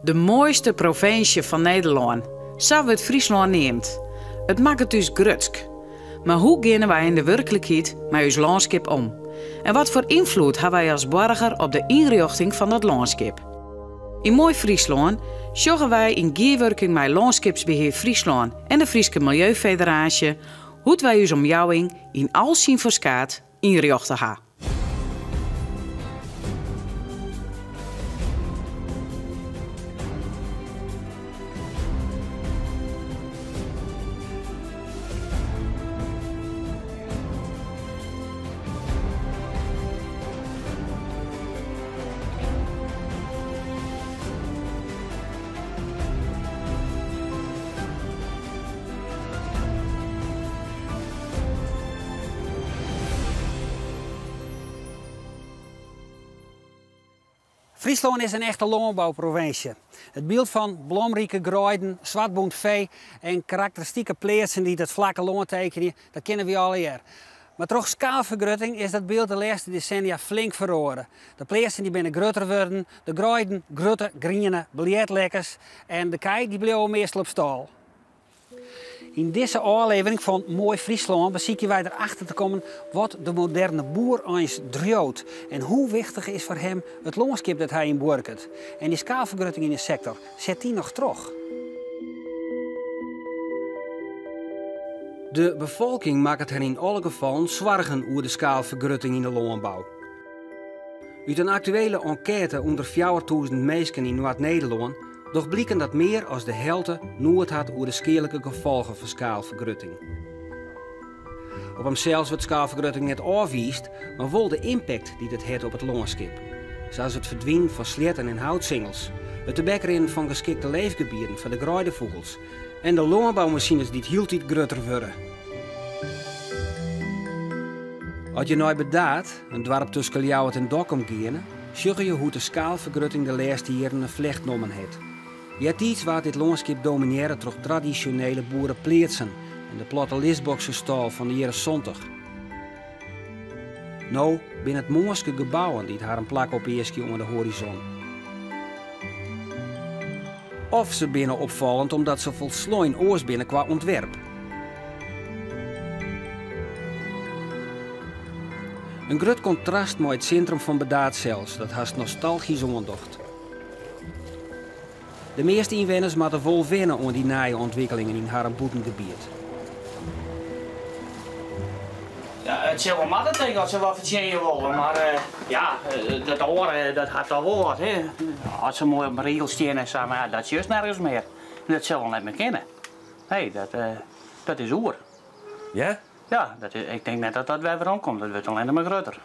De moaiste provinsje fan Nederlân, sa wurdt Fryslân neamd. It makket ús grutsk. Mar hoe geane wy yn de wurklikheid mei ús lânskip om? En wat foar ynfloed ha wy as boarger op de ynrjochting fan dat lânskip? Yn Moai Fryslân sjogge wy yn gearwurking mei Lânskipsbehear Fryslân en de Fryske Miljeufederaasje hoe't wy ús omjouwing yn al syn ferskaat ynrjochte ha. Fryslân is in echte lânbouprovinsje. It byld fan blomrike greiden, swartbûnt fee en karakteristike pleatsen dy't it flakke lân tekenje, dat kenne wy allegear. Mar troch skaalfergrutting is dat byld de lêste desennia flink feroare. De pleatsen dy binne grutter wurden, de greiden grutte griene biljertlekkens en de kij dy bliuwe meastal op stâl. Yn dizze ôflevering fan Moai Fryslân besykje wy der achter te kommen wat de moderne boer eins driuwt en hoe wichtich is foar him it lânskip dêr't hy yn buorket. En dy skaalfergrutting yn de sektor, set dy noch troch? De befolking makket har yn alle gefallen soargen oer de skaalfergrutting yn de lânbou. Ut in aktuele enkête ûnder 4000 minsken yn Noard-Nederlân docht bliken dat mear as de helte noed hat oer de skealike gefolgen fan skaalfergrutting. Op himsels wurdt skaalfergrutting net ôfwiisd, mar wol de impact dy't it hat op it lânskip. Sa as it ferdwinen fan sleatten en houtsingels, it tebekrinnen fan geskikte leefgebieten foar de greidefûgels en de lânboumasines dy't hieltyd grutter wurde. As je nei Burdaard, in doarp tusken Ljouwert en Dokkum, geane, sjogge je hoe't de skaalfergrutting de lêste jierren in flecht nommen hat. Eartiids waard dit lânskip dominearre troch tradisjonele boerepleatsen en de platte lisboksestâl fan de jierren 70. No binne it mânske gebouwen dy't harren plak opeaskje oan de hoarizon. Of se binne opfallend omdat se folslein oars binne kwa ûntwerp. In grut kontrast mei it sintrum fan Burdaard sels, dat hast nostalgysk oandocht. De measte ynwenners moatte wol wenne oan dy nije ûntwikkelingen yn harren bûtengebiet. Ja, it sil wol moatte tink ik as se wat fertsjinje wolle, mar ja, dat oare dat hat toch wol wat, hè. As se moai op in rigel stean en sa, mar ja, dat sjochst nergens mear. En dat sil wol net mear kinne. Nee, dat is oer. Ja? Ja, dat is, ik tink net dat dat wer werom komt. Dat wurdt allinnich mar grutter.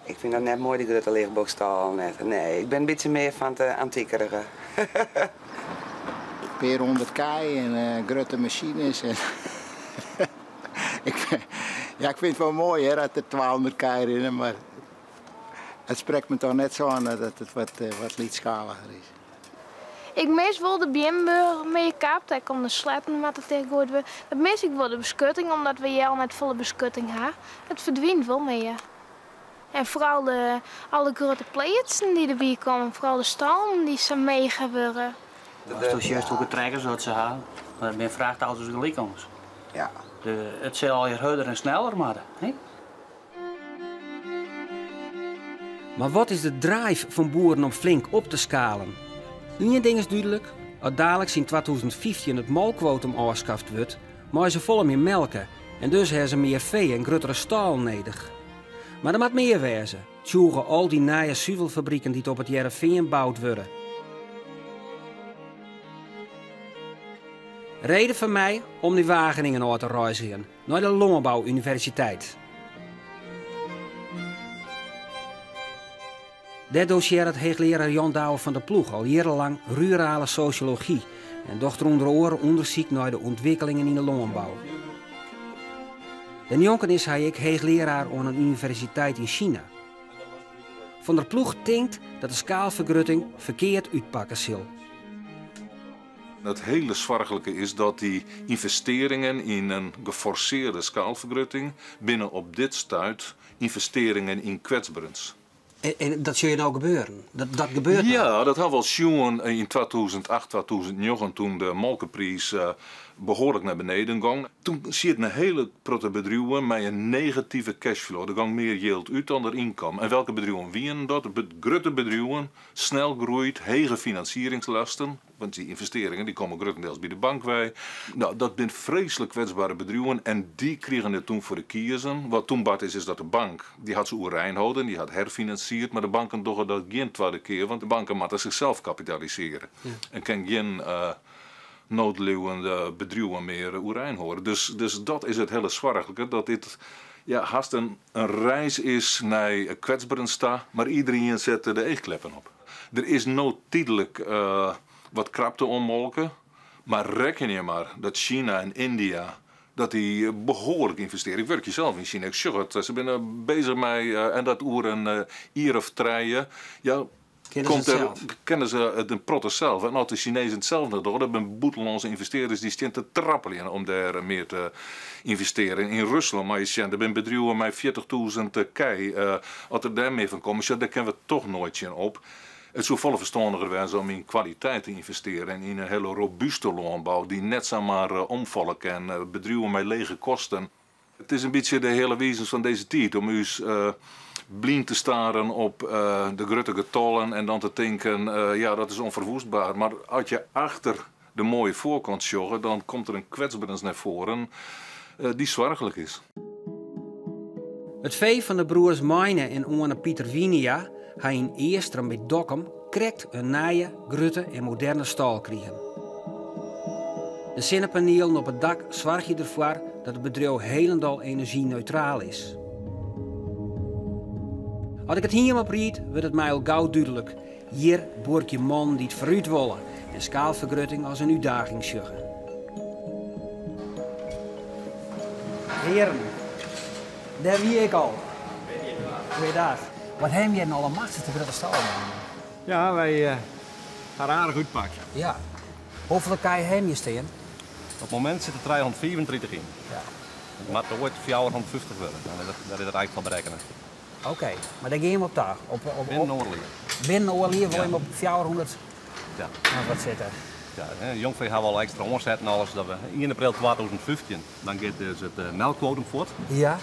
Ik fyn dat net moai, dy grutte lichtboksstâlen net. Nee, ik bin in bytsje mear fan it antikerige. In pear hûndert kij en grutte masines. En ik, ja, ik fyn it wol moai hear, dat der 200 kij rinne, mar it sprekt me toch net sa oan dat it wat lytsskaliger is. Ik mis wol de beammen mear kapt, ek om de sletten moat it tichtgoaid wurde. Dat mis ik wol, de beskutting, omdat we hjir al net folle beskutting ha. It ferdwynt wol mear. En foaral de alle grutte pleatsen dy't derby komme, foaral de stallen dy't sa mega wurde. Asto sjochst hoefolle trekkers dat se ha, dat binne frachtauto's gelyk ommers. Ja. It sil allegear hurder en sneller moatte, hè? Mar wat is de drive fan boeren om flink op te skalen? Ien ding is dúdlik, as daliks yn 2015 it molkkwotum ôfskaft wurdt, meie se folle mear melke en dus ha se mear fee en gruttere stâlen nedich. Mar der moat mear wêze, tsjûge al dy nije suvelfabriken dy't op It Hearrenfean boud wurde. Reden foar my om nei Wageningen ôf te reizgjen, nei de Lânbou-universiteit. Dêr dosearret heechlearaar Jan Douwe van der Ploeg al jierrenlang rurale sosjology en docht er ûnder oare ûndersyk nei de ûntwikkelingen yn de lânbou. Dêrnjonken is hy ek heechlearaar oan in universiteit yn Sina. Van der Ploeg tinkt dat de skaalfergrutting ferkeard útpakke sil. It hiele soarchlike is dat dy ynvestearringen yn in geforsearde skaalfergrutting binne op dit stuit ynvestearringen yn kwetsberens. En dat sil je no gebeuren? Dat gebeurt no? Ja, dat ha we al sjoen yn 2008, 2009 toen de molkepriis behoarlik nei beneden gong. Toen sieten in hiele protte bedriuwen mei in negative cashflow. Der gong mear jild út dan der ynkaam. En welke bedriuwen wienen dat? Grutte bedriuwen, snel groeid, hege finansieringslasten. Want dy ynvestearringen dy komme gruttendeels by de bank wei. No, dat binne freeslik kwetsbare bedriuwen en dy krigen it toen foar de kiezen. Wat toen bard is, is dat de bank, dy hat se oerein holden, dy hat herfinansierd, mar de banken dogge dat gjin twadde kear, want de banken moatte sichsels kapitalisearje en kin gjin noodliuwende bedriuwen mear oerein hâlde. Dus dat is it hiele soarchlike, dat dit ja, hast in reis is nei kwetsberens ta, mar iderien set der de eachkleppen op. Der is no tydlik wat krapte oan molke, mar rekkenje mar dat China en India dat dy behoarlik ynvestearje. Ik wurkje sels yn China, ik sjoch it, se binne bezich mei en dat oer in jier of trije, ja, Kinne se it sels? Kinne se it in protte sels. En as de Chinezen it sels net dogge, dat binne bûtenlânske ynvestearders dy stean te trappeljen om dêr mear te ynvestearjen. Yn Ruslân moatte je sjen, der binne bedriuwen mei 40.000 kij. As der dêr mear fan komme, sjoch, dêr kinne we toch noait tsjin op. It soe folle ferstândiger wêze om yn kwaliteit te ynvestearjen en yn in hiele robúste lânbou dy't net samar omfalle kin, bedriuwen mei lege kosten. It is in bytsje de hiele wizens fan dizze tiid om ús blyn te staren op de grutte getallen en dan te tinken, ja, dat is onverwoestbaar. Mar as je achter de moaie foarkant sjogge, dan komt der in kwetsberens nei foaren dy't soarchlik is. It fee fan de broers Meine en Oane Pieter Winia ha yn Eastrum by Dokkum krekt in nije, grutte en moderne stâl krigen. De sinnepanielen op it dak soargje derfoar dat it bedriuw hielendal enerzjyneutraal is. As ik it hiem opriid, wurdt it my al gau dúdlik, hjir buorkje mannen dy't foarút wolle en skaalfergrutting as in útdaging sjogge. Hearen, dêr wie ik al. Goeiedag. Wat hawwe jim al in machtige grutte stâl man. Ja, wy ha aardich útpakt. Ja. Hoefolle kij hawwe je stean? Op it momint sit der 335 yn. Ja. It moat oait 450 wurde, dan is it, dat is it foar berekkene. Oké, mar dêr gean we op ta. Op, op, Binnen oardel jier. Binnen oardel jier wol jim op 400 Ja. noch wat sitte. Ja, hè, jongfee ha we al ekstra oanset en alles. Dat we 1 april 2015, dan giet dus it eh, melkkwotum fuort. Ja.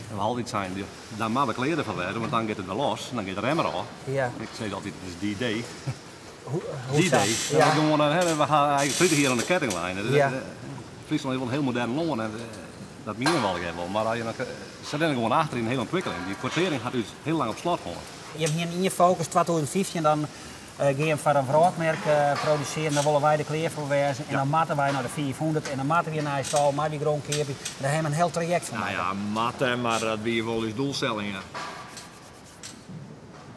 En we altyd sein, dan moatte we klear derfoar wêze, want dan giet it wer los, dan giet de remmer ôf. Ja. Ik sis altyd, it is D-Day. Hoe, hoe D-Day. sa? Ja. Gewoan, hè, we ha eigentlik 30 jier oan de ketting lein. Ja. Fryslân is wol in hiel modern lân en dat miene we allegear wol. Mar as je dan, se rinne gewoan achter yn de hiele ûntwikkeling. Dy kwotearring hat ús hiel lang op slot hân. Jim hiene ien fokus 2015, dan gean jim foar in wrâldmerk produsearjen, dan wolle wy der klear foar wêze en dan moatte wy nei de 500 en dan moatte wy in nije stâl, mei dy grûn keapje. Dêr hawwe we in hiel trajekt foar Nou makke. ja, moatte, mar dat wie wol ús doelstelling, ja.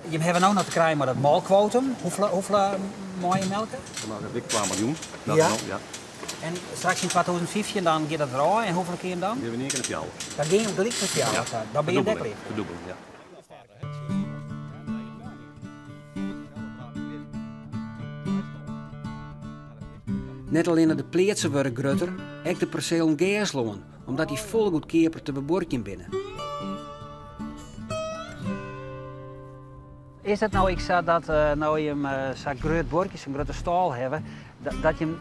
Jim hawwe no noch te krijen mei dat molkkwotum. Hoefolle, hoefolle meie je melke? We melke dik 2 miljoen. Dat Ja. no, ja. En straks yn 2015 dan giet dat wer ôf en hoefolle kear dan? Dan gean we yn ien kear nei fjouwer. Dan gean je gelyk nei fjouwer. Ja. Dan binne je dêr Ferdûbeling. klear. Ferdûbeling, ja. Net allinne de pleatsen wurde grutter, ek de perselen gerslân, omdat dy folle goedkeaper te bebuorkjen binne. Is it no ek sa dat no jim sa'n grut buorkje, sa'n grutte stâl hawwe, dat jim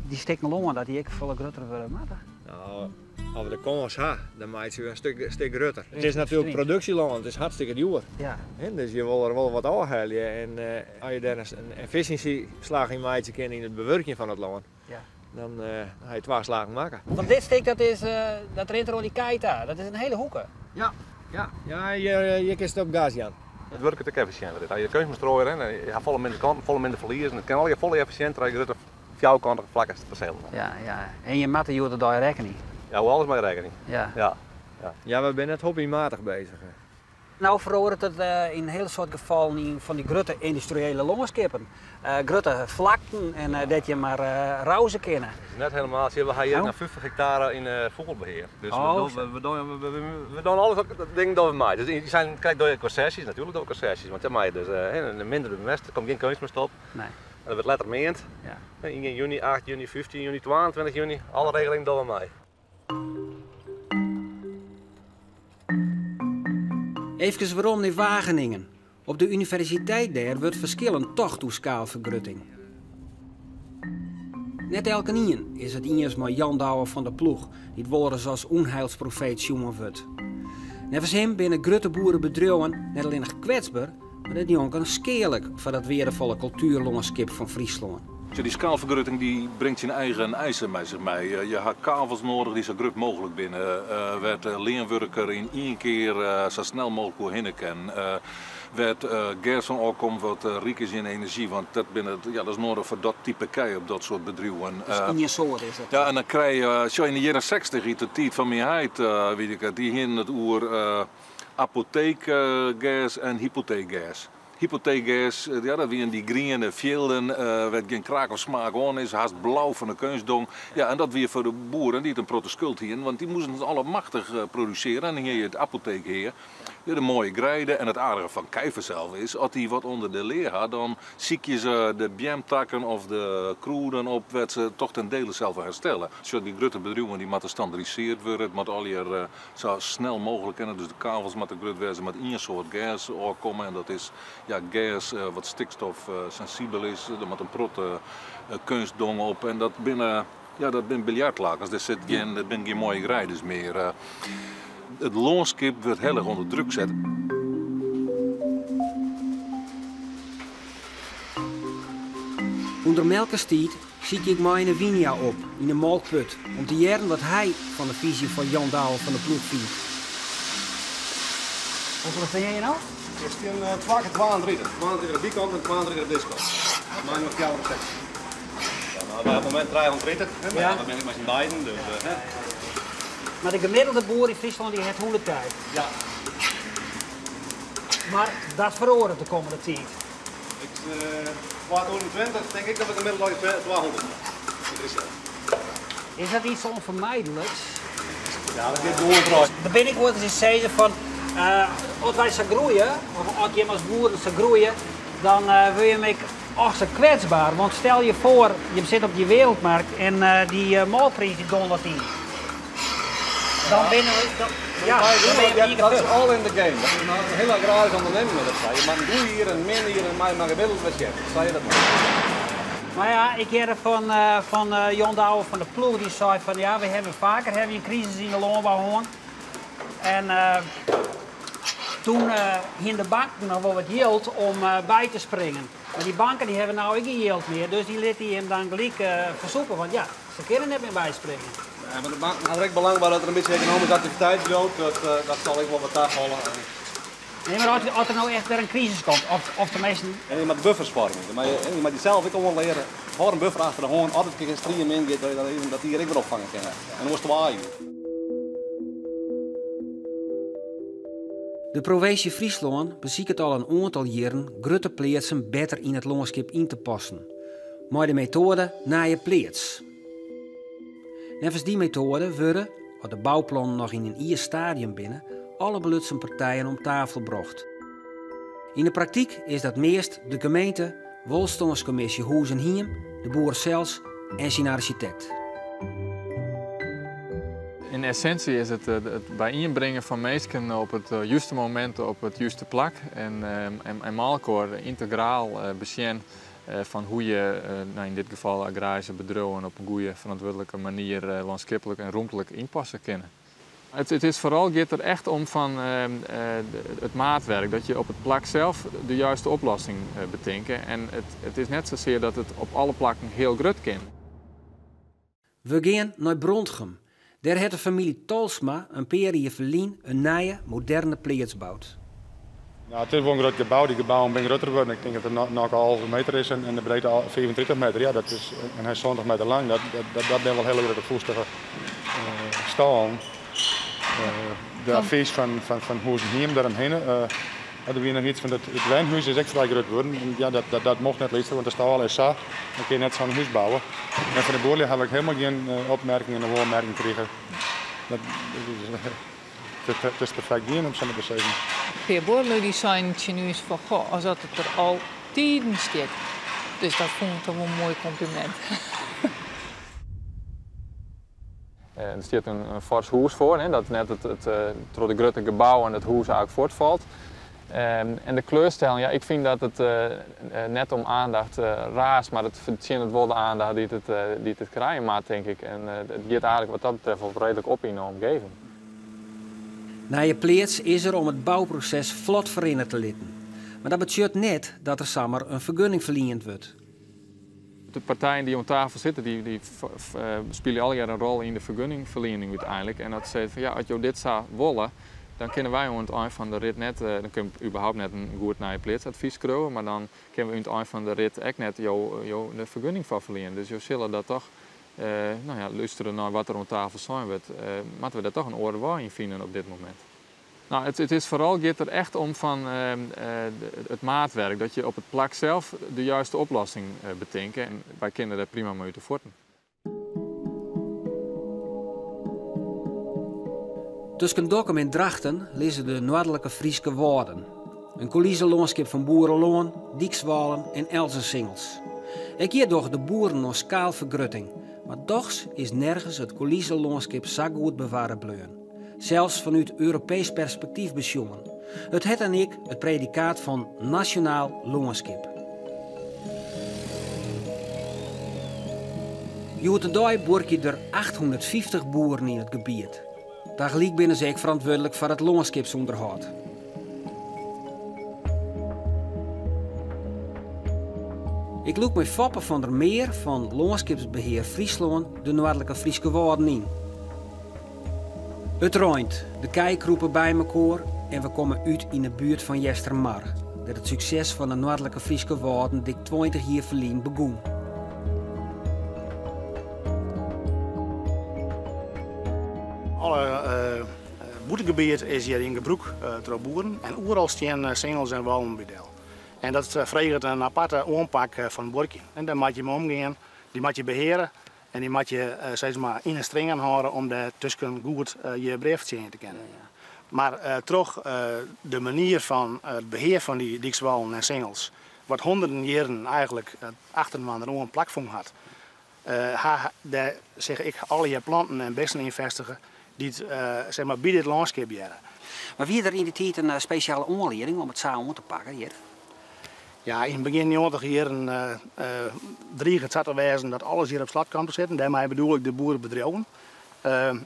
dy stikken lân, dat dy ek folle grutter wurde moatte? No, as we de kâns ha, dan meitsje we in stik, stik grutter. It is natuerlik produksjelân, it is hartstikke djoer. Ja. Dus je wolle der wol wat ôfhelje en as je dêr in efficiency-slach yn meitsje kinne yn it bewurkjen fan it lân, Ja. dan ha je twa slagen makke. Want dit stik dat is, dat rint der oan dy kij ta. Dat is in hiele hoeke. Ja, ja, ja, hjir, hjir kinst op gas jaan. It wurket ek effisjinter. As je keunstmest strooie, hè, je ha folle minder kanten, folle minder ferliezen. It kin allegear folle effisjinter as je grutte fjouwerkantige flakke perselen ha. Ja, ja. En je moatte hjoed-de-dei rekkenje. Ja, hoe alles mei rekkenje. Ja. Ja. Ja. Ja, we binne net hobbymatich bezich. No feroaret it yn in hiel soad gefallen yn fan dy grutte yndustriële lânskippen. Grutte flakten en dêr't je mar rauze kinne. Dat is net helemaal. We ha hjir Oh. noch 50 hektare yn fûgelbehear. Dus Oh, we dogge alles wat dingen dogge we mei. Dus dy zijn, krekt dogge je konsesjes, natuerlik dogge we konsesjes, want dan mei je dus minder bemest, der komt gjin keunstmest op. Nee. En dat wurdt letter meand. Ja. 1 juny, 8 juny, 15 juny, 22 juny, alle regelingen dogge we mei. Efkes werom nei Wageningen. Op de universiteit dêr wurdt ferskillend tocht oer skaalfergrutting. Net elkenien is it iens mei Jan Douwe van der Ploeg, dy't wolris as ûnheilsprofeet sjoen wurdt. Neffens him binne grutte boerebedriuwen net allinnich kwetsber, mar dêrnjonken skealik foar dat weardefolle kultuerlânskip fan Fryslân. Sjoch, dy skaalfergrutting dy bringt syn eigen eisen mei sich mei. Je ha kavels noadich dy't sa grut mooglik binne, wêr't de leanwurker yn ien kear sa snel mooglik oerhinne kin. Wêr't gers fan ôfkomt wat ryk is yn enerzjy, want dat binne, ja, dat is noadich foar dat type kij op dat soart bedriuwen. Dus ien soart is it. Ja, en dan krije je, sjoch, yn de jierren 60, yn de tiid fan myn heit, wit ik it, dy hienen it oer apoteekgers en hypoteekgers. Hypoteekgers, ja, dat wienen dy griene fjilden wêr't gjin kraak of smaak oan is, hast blau fan de keunstdong. Ja, en dat wie foar de boeren dy't in protte skuld hienen, want dy moasten it allemachtich produsearje en dan hie je it apoteekhea. Ja, de moaie greide en it aardige fan kij fansels is, as dy wat ûnder de lea ha, dan sykje se de beamtakken of de krûden op wêr't se toch ten dele sels fan herstelle. Sjoch, dy grutte bedriuwen dy moatte standerdiseard wurde, it moat allegear sa snel mooglik kinne, dus de kavels moatte grut wêze, der moat ien soart gers ôfkomme en dat is ja, gers wat stikstofsensibel is, der moat in protte keunstdong op en dat binne, ja, dat binne biljartlakens, der sit gjin, dat binne gjin moaie greides mear. It lânskip wurdt hiel erch ûnder druk set. Under melkerstiid sykje ik Meine Winia op yn de molkput om te hearren wat hy fan de fyzje fan Jan Douwe van der Ploeg fynt. Hoefolle stean je no? Ik stean twa kear 32. 32 oan dy kant en 32 oan dizze kant. Mei-inoar 64. Ja, no, wy op it momint 330, hè, mar ja, we binne ek mei syn beiden, dus hè. Mar de gemiddelde boer yn Fryslân dy hat 100 kij. Ja. Mar dat feroaret de kommende tiid. Ik, 2020 tink ik dat we gemiddeld al 200 yn Fryslân. Is dat iets onvermijdelijks? Ja, dat giet gewoan troch. Der binne ek wolris dy't sizze fan, as wy sa groeie, of as jim as boeren sa groeie, dan wurde jim ek och sa kwetsber. Want stel je foar, jim sitte op dy wereldmarkt en dy molkpriis dy dondert yn. Dan binne we, dan, ja, dan binne we Dat is all in the game. Dat is in hiele agraryske ûndernimming dat sei. Je moatte in goede jier en in min jier en mei mar gemiddeld wat sjen. Sei je dat mar. Mar ja, ik hearde fan Jan Douwe van der Ploeg, dy sei fan ja, we hawwe faker hawwe in krisis yn de lânbou hân. En toen hiene de banken noch wol wat jild om by te springen. Mar dy banken dy hawwe no ek gjin jild mear, dus dy litte jim dan gelyk fersûpe, want ja, se kinne net mear byspringe. Nee, mar de banken hawwe der ek belang by dat der in bytsje ekonomyske aktiviteit bliuwt, dat sil ek wol wat tafalle. Nee, mar as der no echt wer in krisis komt, of teminsten... En je moatte buffers foarmje. Je moatte jesels ek oanleare, hâld in buffer achter de hân, as it in kear striemin giet, dat je dat even dat jier ek wer opfange kinne. En oars twa jier. De provinsje Fryslân besiket al in oantal jierren grutte pleatsen better yn it lânskip yn te passen, mei de metoade Nije Pleats. Neffens dy metoade wurde, as de bouplannen noch yn in ier stadium binne, alle belutsen partijen om tafel brocht. Yn de praktyk is dat meast de gemeente, wolstânskommisje Hûs en Hiem, de boer sels en syn arsjitekt. In essentie is it it byienbringen fan minsken op it juste momint op it juste plak en en mei elkoar yntegraal besjen fan hoe je nou yn dit gefal agraryske bedriuwen op in goede ferantwurdlike manier lânskiplik en rûmtlik ynpasse kinne. It is foaral giet der echt om fan it maatwerk, dat je op it plak sels de juiste oplossing betinke en it is net sasear dat it op alle plakken hiel grut kin. We gean nei Brantgum. Dêr hat de famylje Tolsma in pear jier ferlyn in nije, moderne pleats boud. Nou, it is wol in grut gebou. Dy gebouwen binne grutter wurden. Ik tink dat it noch 11 meter is en de breedte 35 meter. Ja, dat is, en hy is 70 meter lang. Dat binne wol hiele grutte fûstige stâlen. De advys fan Hûs en Hiem dêromhinne. Der wie noch iets fan it wenhûs is ek frij grut wurden. En ja, dat mocht net lytser, want de stâl is sa. Dan kin je net sa'n hûs bouwe. En fan de buorlju haw ik helemaal gjin opmerkingen of oanmerkingen krige. Dat it is perfekt gien, om sa mar te sizzen. In pear buorlju dy seinen tsjin ús fan goh, as dat it der al tiden stiet. Dus dat fûn ik toch wol in moai komplimint. Der stiet in foars hûs foar, dat net it troch de grutte gebouwen it hûs eigentlik fuortfalt. En de kleurstelling, ja, ik fyn dat it net om aandacht raast, mar it fertsjinnet wol de aandacht dy't it, dy't it krije moat, tink ik. En it giet eigentlik wat dat betreft wol reedlik op yn de omgeving. Nije Pleats is der om it bouproses flot ferrinne te litten. Mar dat betsjut net dat der samar in fergunning ferliend wurdt. De partijen dy't oan tafel sitte, dy spylje allegear in rol yn de fergunningferliening úteinlik. En as se sizze fan ja, as jo dit sa wolle, dan kinne wy oan it ein fan de rit net, dan kinne we überhaupt net in goed Nije Pleatsadvys skriuwe, mar dan kinne we oan it ein fan de rit ek net jo de fergunning foar ferliene. Dus jo sille dat toch, no ja, lústerje nei wat der oan tafel sein wurdt, moatte we dêr toch in oare wei yn finen op dit momint. Nou, it is foaral giet der echt om fan it maatwerk, dat je op it plak sels de juiste oplossing betinke en wy kinne dêr prima mei út de fuotten. Tusken Dokkum en Drachten lizze de Noardlike Fryske Wâlden. In kûliselânskip fan boerelân, dykswâlen en elzesingels. Ek hjir dogge de boeren oan skaalfergrutting, mar dochs is nergens it kûliselânskip sa goed bewarre bleaun. Sels fanút Europeesk perspektyf besjoen. It hat dan ek it predikaat fan nasjonaal lânskip. Hjoed-de-dei buorkje der 850 boeren yn it gebiet. Tagelyk binne se ek ferantwurdlik foar it lânskipsûnderhâld. Ik lûk mei Foppe van der Meer fan Lânskipsbehear Fryslân de Noardlike Fryske Wâlden yn. It reint, de kij krûpe by mekoar en we komme út yn 'e buert fan Eastermar, dêr't it sukses fan de Noardlike Fryske Wâlden dik 20 jier ferlyn begûn. Alle bûtengebiet is hjir yn gebrûk troch boeren en oeral stean singels en wâlen by del. En dat freget in aparte oanpak fan buorkjen. En dêr moatte je mei omgean, dy moatte je beheare En dy moatte je sis mar yn 'e stringen hâlde om dêr tusken goed je brea fertsjinje te kinnen. Mar troch de manier fan it behear fan dy dykswâlen en singels, wat hûnderten jierren eigentlik achterinoar oan plakfûn hat, ha dêr sich ek allegear planten en bisten yn fêstige dy't sis mar by dit lânskip hearre. Mar wie der yn dy tiid in spesjale oanlieding om it sa oan te pakken hjir? Ja, yn begjin njoggentich jierren drige it sa te wêzen dat alles hjir op slot kaam te sitten. Dêrmei bedoel ik de boerebedriuwen.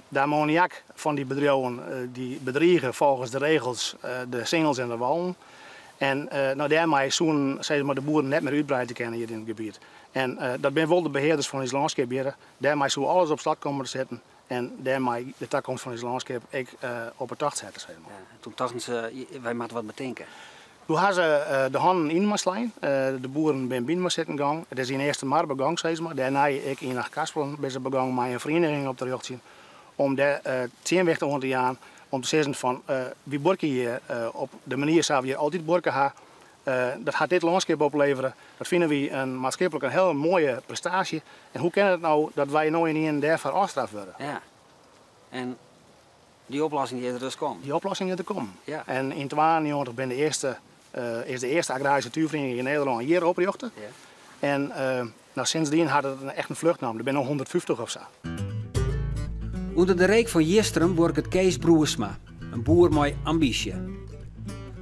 De ammoniak fan dy bedriuwen dy bedrige folgens de regels de singels en de wallen. En no, dêrmei soenen sis mar, de boeren net mear útbreide kinne hjir yn it gebiet. En dat binne wol de behearders fan ús lânskip hjir. Dêrmei soe alles op slot komme te sitten en dêrmei de takomst fan ús lânskip ek op 'e tocht sette. Sis mar. Ja, toen tochten se, wy moatte wat betinke. Doe ha se de hannen yninoar slein. De boeren binne byinoar sitten gong. It is yn Eastermar begong, sis mar. Dêrnei ek yn Achtkarspelen binne se begong mei in ferieniging op te rjochtsjen om dêr tsjinwicht oan te jaan. Om te sizzen fan wy buorkje hjir op de manier sa't we hjir altyd buorke ha. Dat hat dit lânskip oplevere. Dat fine wy in maatskiplik in hiele moaie prestaasje. En hoe kin it no dat wy no ynienen dêrfoar ôfstraft wurde? Ja. En Dy oplossing is der dus kommen? Dy oplossing is der kommen. Ja. En yn 92 bin de earste, is de earste agraryske natuerferiening yn Nederlân hjir oprjochte. Ja. En no, sindsdien hat it echt in flucht nommen. Der binne no 150 of sa. Under de reek fan Jistrum buorket Kees Broersma, in boer mei ambysje.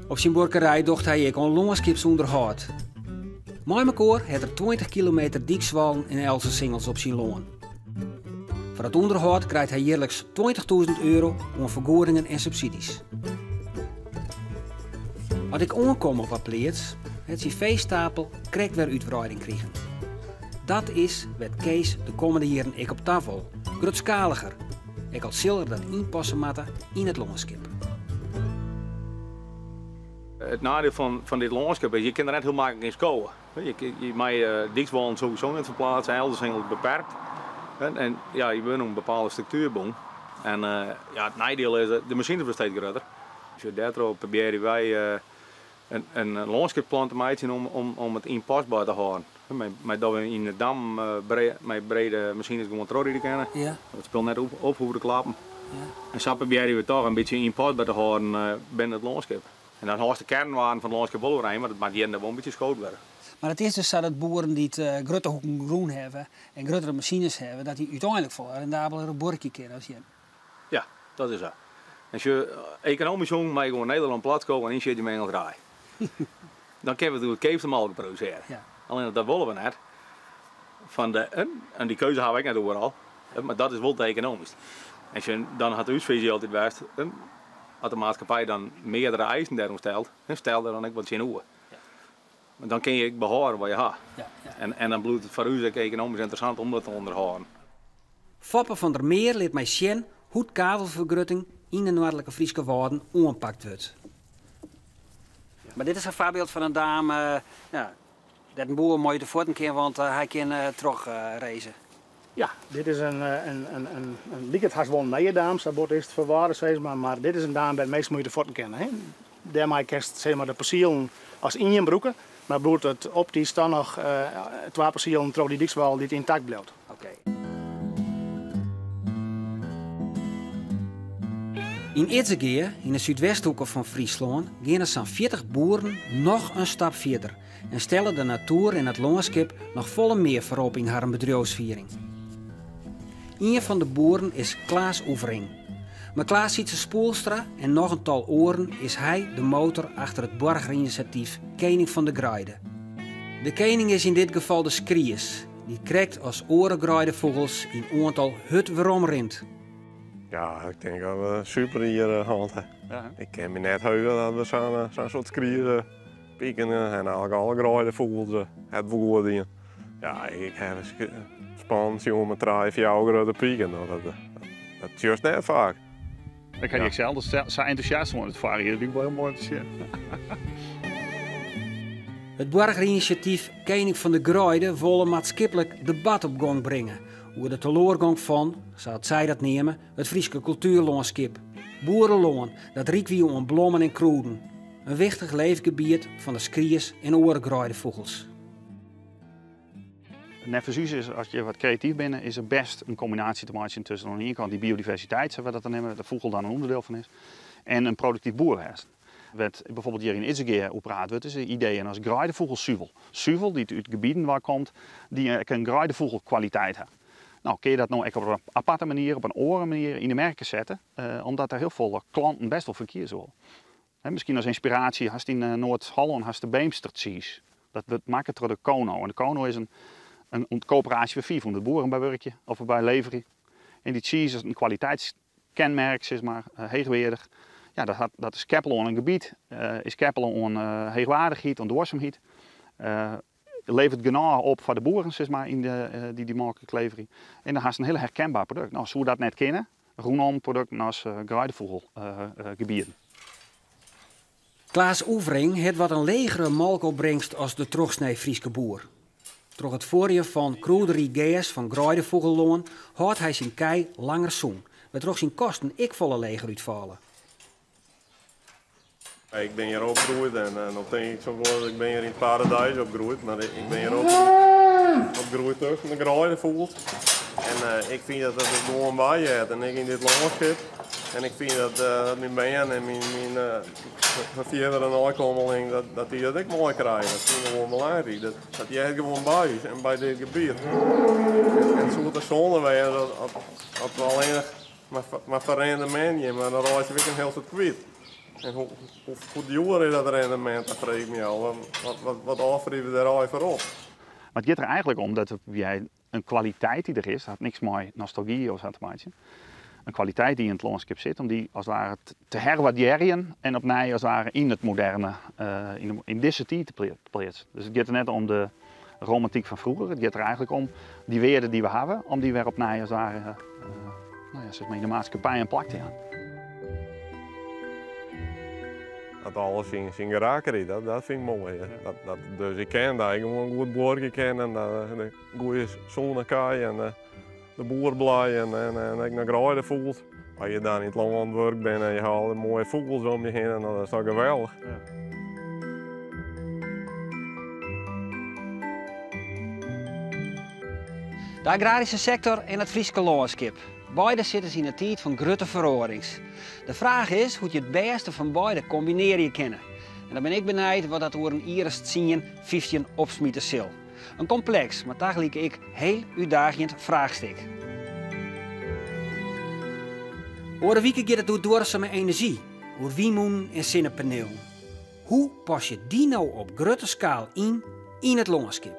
Op syn buorkerij docht hy ek oan lânskipsûnderhâld. Mei mekoar hat er 20 kilometer dykswâlen en elzesingels op syn lân. Foar it ûnderhâld krijt hy jierliks 20.000 euro oan fergoedingen en subsidies. As ik oankom op 'e pleats, hat syn feestapel krekt wer útwreiding krigen. Dat is wêr't Kees de kommende jierren ek op ta wol, grutskaliger, ek al sil er dat ynpasse moatte yn it lânskip. It neidiel fan dit lânskip is, je kinne der net hiel maklik yn skowe. Je meie dykswâlen sowieso net ferplaatse, elzesingels beperkt. En ja, je wurde oan in bepaalde struktuer bûn. En ja, it neidiel is, de masines wurde steeds grutter. Dus dêrtroch probearje wy in lânskipsplan te meitsjen om it ynpasber te hâlden. Mei dat we yn de dam mei brede masines gewoan trochride kinne. Dat it spul net op hoege te klappen. En sa probearje we toch in bytsje ynpasber te hâlden binnen it lânskip. En dan hâldst de kearnwaarden fan it lânskip wol oerein, mar it moat hjir en dêr wol in bytsje skood wurde. Mar it is dus sa dat boeren dy't grutte hoeken grûn hawwe en gruttere masines hawwe, dat dy úteinlik folle rendabeler buorkje kinne as jim. Ja, dat is sa. En sjoch, ekonomysk sjoen mei je gewoan Nederlân platskowe en ynsjitje mei Ingels raai. Dan kinne we de goedkeapste molke produsearje. Ja. Allinnich dat wolle we net. Fan de, en dy keuze hawwe we ek net oeral, mar dat is wol it ekonomysk. En sjoch, dan hat ús fisy altyd west, as de maatskippij dan meardere eisen dêroan stelt, stel der dan ek wat tsjinoer. Want dan kinne je ek behâlde wat je ha. En, en dan bliuwt it foar ús ek ekonomysk ynteressant om dat te ûnderhâlden. Foppe van der Meer lit my sjen hoe't kavelfergrutting yn de Noardlike Fryske Wâlden oanpakt wurdt. Mar dit is in foarbyld fan in daam ja, dêr't in boer mei út de fuotten kin, want hy kin troch raze. Ja, dit is in, in, in, in, in liket hast wol in nije daam, sa bot is it ferwarre sis mar, mar dit is in daam wêr't minsken mei út de fuotten kinne. Hè. Dêrmei kinst sis mar de persielen as ien brûke, mar bliuwt it optysk dan noch twa persielen troch dy dykswâl dy't yntakt bliuwt. Oké. Yn Idzegea, yn de súdwesthoeke fan Fryslân, geane sa'n 40 boeren noch in stap fierder en stelle de natoer en it lânskip noch folle mear foarop yn harren bedriuwsfiering. Ien fan de boeren is Klaas Oevering. Mei Klaas Sietse Spoelstra en noch in tal oaren is hy de motor achter it boargerinisjatyf Kening fan de Greide. De kening is yn dit gefal de skries, dy't krekt as oare greidefûgels yn oantal hurd weromrint. Ja, ik tink dat we super jier hân ha. Ik kin my net heuge dat we sa'n soad skriezen piken en eigentlik alle greidefûgels het wol goed dien. Ja, ik ha span sjoen mei trije, fjouwer grutte piken. No, dat, dat sjochst net faak. Ik ha dy ek sels sa entûsjast oan it foarjier, dat wie wol hiel moai om te sjen. It boargerinisjatyf Kening fan de Greide wol in maatskiplik debat op gong bringe oer de teloargong fan, sa't sy dat neame, it Fryske kultuerlânskip. Boerelân dat ryk wie oan blommen en krûden. In wichtich leefgebiet fan de skries en oare greidefûgels. Neffens ús is, as je wat kreatyf binne, is der bêst in kombinaasje te meitsjen tusken oan de iene kant dy biodiversiteit, sa't we dat dan neame, wêr't de fûgel dan in ûnderdiel fan is, en in produktyf boer wêzen. Wêr't bijvoorbeeld hjir yn Idzegea oer praat wurdt, is de ideeën as greidefûgelsuvel. Suvel dy't út gebieten wei komt dy't ek in greidefûgelkwaliteit ha. No, kinne je dat no ek op in aparte manier, op in oare manier yn de merke sette, omdat der hiel folle klanten bêst wol foar kieze wolle. Miskien as ynspiraasje hast yn Noard-Hollân hast de Beemster cheese. Dat wurdt makke troch de Cono. En de Cono is in, in koöperaasje wêr 500 boeren by wurkje of by leverje. En dy cheese is in kwaliteitskenmerk, sis mar, heechweardich. Ja, dat, hat, dat is keppele oan in gebiet, is keppele oan heechwaardichheid, oan duorsumheid. Leveret genôch op foar de boeren, sis mar, yn de, dy't dy molke leverje. En dan hast in hiel herkenbaar produkt. No, soe dat net kinne? Rûnom produkten as greidefûgelgebieten. Klaas Oevering hat wat in legere molkopbringst as de trochsnee Fryske boer. Troch it fuorjen fan krûderyk gers fan greidefûgellân hâldt hy syn kij langer sûn, wêrtroch syn kosten ek folle leger útfalle. Ik bin hjir opgroeid en dan tink ik soms wol, ik bin hjir yn it paradijs opgroeid, mar ik bin hjir opgroeid tusken de greidefûgels. En ik fyn dat dat der gewoan by heart en ek yn dit lânskip. En ik fyn dat, dat myn bern en myn, myn fierdere neikommeling, dat, dat dy dat ek meikrije. Dat fyn ik gewoan belangryk. Dat, dat heart gewoan by ús en by dit gebiet. En it soe te sonde wêze as, as we allinnich mar, mar foar rendemint gean, mar dan reitsje we ek in hiel soad kwyt. En hoe, hoe, hoe djoer is dat rendemint, dat freegje ik my ôf. Wat, wat, wat offerje we dêr allegear foar op? Mar it giet der eigentlik om dat wy in kwaliteit dy't der is, dat hat niks mei nostalgy of sa te meitsjen, in kwaliteit dy't yn it lânskip sit, om dy as it ware te herwaardearjen en opnij as it ware yn it moderne, yn dizze tiid te pleatsen. Dus it giet der net om de romantyk fan froeger, it giet der eigentlik om dy wearde dy't we hawwe, om dy wer opnij as it ware no ja, sis mar yn de maatskippij in plak te jaan. Dat alles syn, syn karakter hat, dat, dat fyn ik moai. Dat, dat, dus ik ken dat ik gewoan goed buorkje kin en de goede sûne kij en de, de boer blij en, en, en ek noch greidefûgels. As je dan yn it lân oan it wurk binne en je ha al dy moaie fûgels om je hinne, dan is dat geweldich. De agraryske sektor en it Fryske lânskip. Beide sitte se yn in tiid fan grutte feroarings. De fraach is hoe't je it bêste fan beide kombinearje kinne. En dan bin ik benijd wat dat oer in jier as 10, 15 opsmite sil. In kompleks, mar tagelyk ek hiel útdaagjend fraachstik. Oare wike giet it oer duorsame enerzjy, oer wynmûnen en sinnepanielen. Hoe pas je dy no op grutte skaal yn yn it lânskip?